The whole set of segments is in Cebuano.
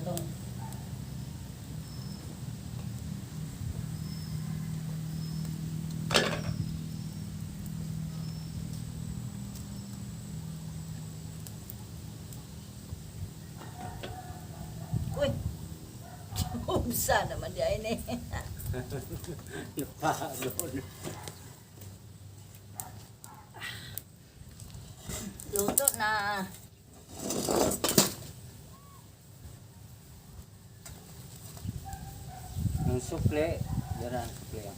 Katong Uy! Unsa naman di ay ni. Napagod. Luto na. Ang sukle, dara ang sukle. Ah.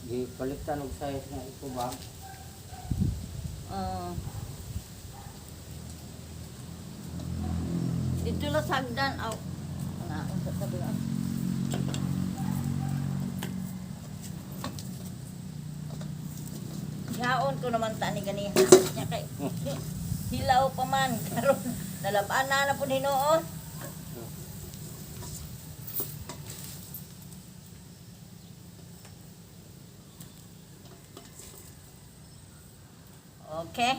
Gipalitan og size nga iko ba? Dito lang sa hagdan. Aw. Nga, unsa tabi ah. Yaon ko naman tani ganiha. Nya kay hilaw pa man karon nalabaan na na pud hinuon. Okay.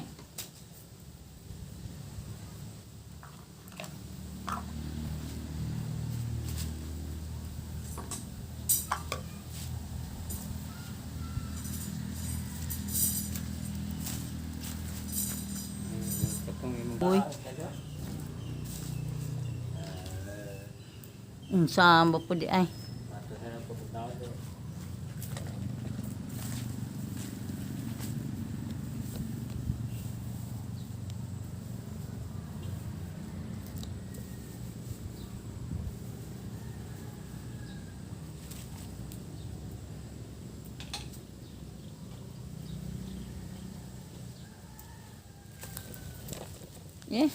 Katong imong Uy. Unsa ba pud di ay? Ato sa nang pagkatao do. Eh.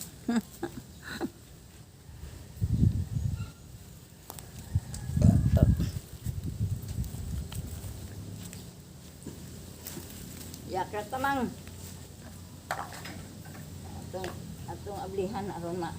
Yakra tamang. Atong ablihan aron ma.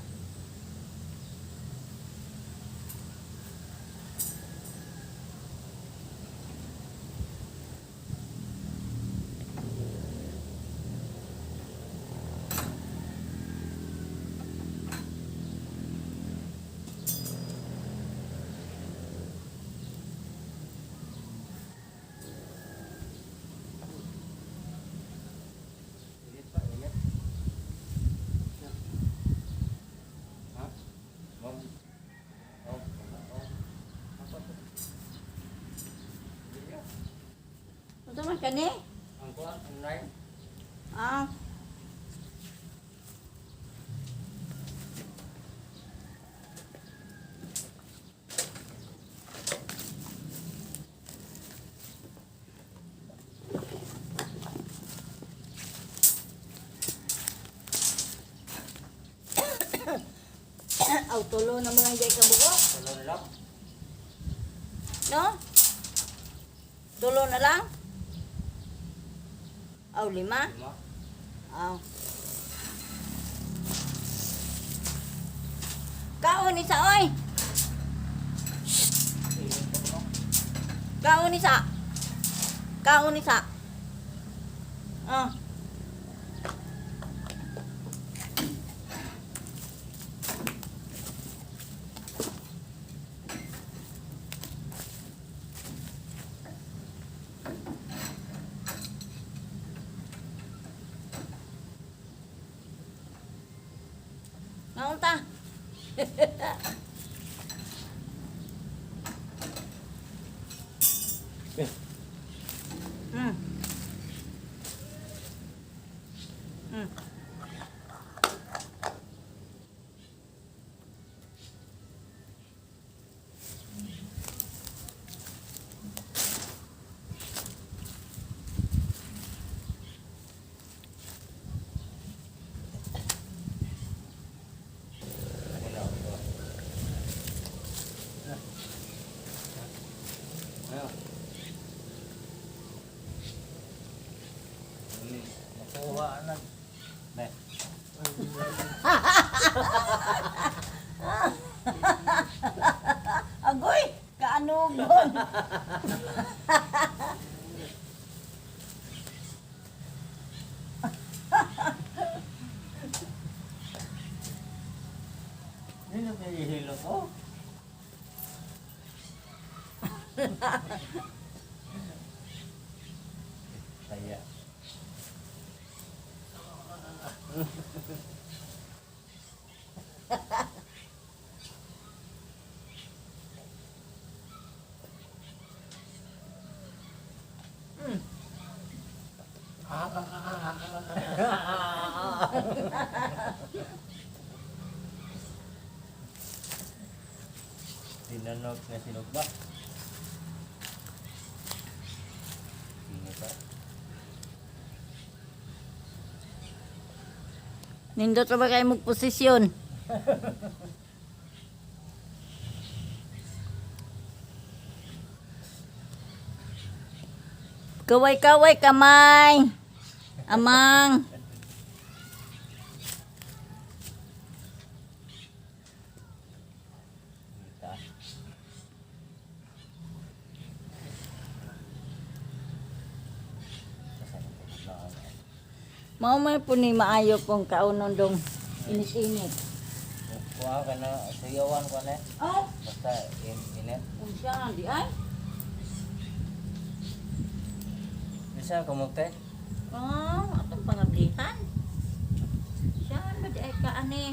Init pa, init. Ha? Mom. Oh, oh. Apa to? Dili ah. Unsa man kani? Ang kuan, online. Ah. Aw, tulo na mo lang jay kabuok. Tulo na lang. No? Tulo na lang? Aw, lima? Lima. Aw. Kaon isa, oy! Init pa ko, no? Kaon isa! Kaon isa! Ah. Ngaon ta? Eh. Wala, wala. Ah. Ayo. Hindi na hihilo ko. Kaya. Tinanok na sinugba. Sino ba? Nindot ra ba kayo magposisyon? Kaway-kaway kamay. Amang. Ita. Mao man po ni maayo kung kaunon dong init-init. Kuha ka na, suyawan ko na. Oh, Basta init. unsa di ay? Bisa kumukte? Oh, atong pangablihan. Siya ba di ay kaani?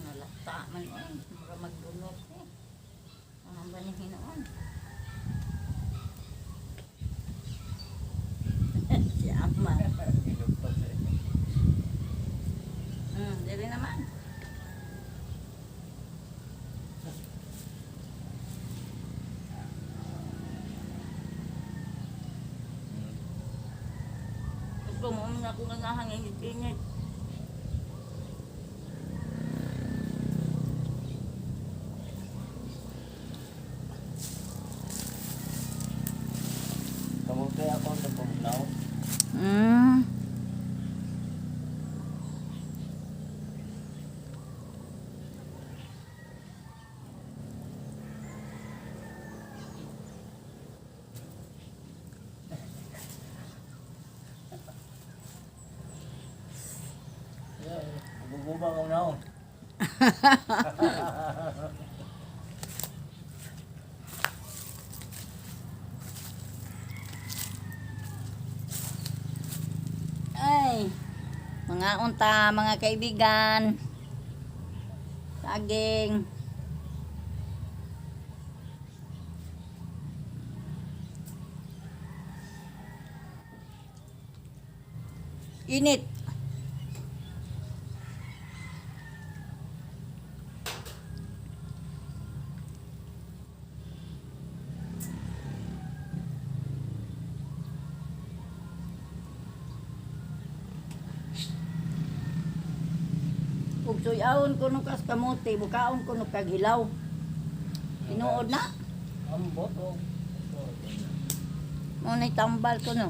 Nalata man eh. Mura magbunot eh. Ang ba ni hinoon? Si Ama. Dili naman. Gusto mo na ako nga init-init. Kumukte ako sa pugnaw. Guguba ko na. Ay, mga unta, mga kaibigan. Saging. Init. Ug suyawon kuno kas kamote, bukaon kuno kag hilaw. Tinuod na. Ambot oh. Mo nay tambal kuno.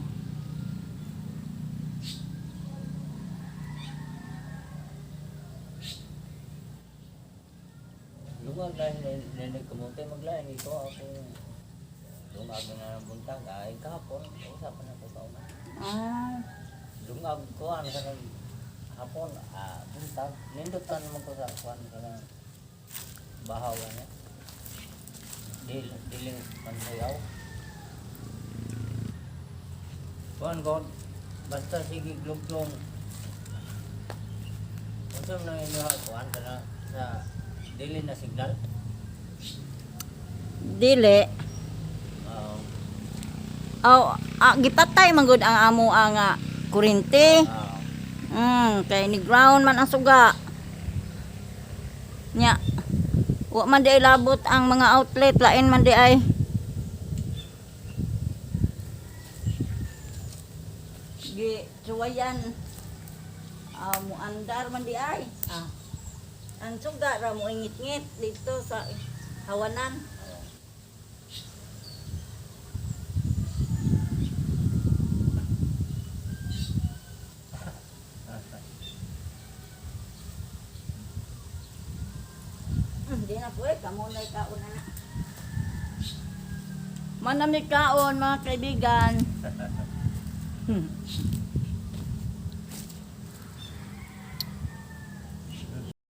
Lungag na nene kamote maglain ito ako. Lungag na ng buntag ay kahapon usapan ako kauna. Ah, Lungag ko ano sa nag hapon buntag nindutan man ko sa kuan ka na bahaw niya. Dili dili man sayaw. Kuan ko basta sige glugtong. Unsa man ang inyo kuan ka na sa dili na signal? dili. Oo. Aw, gipatay man gud ang amo ang kuryente. Ah, Kay ni ground man ang suga. Nya. Wa man di ay labot ang mga outlet, lain man di ay. Gi suwayan. Muandar man di ay. Ah. Ang suga ra mo ingit-ngit dito sa hawanan. Oo. Ako eh, kamo na kaon na na. Manami kaon, mga kaibigan.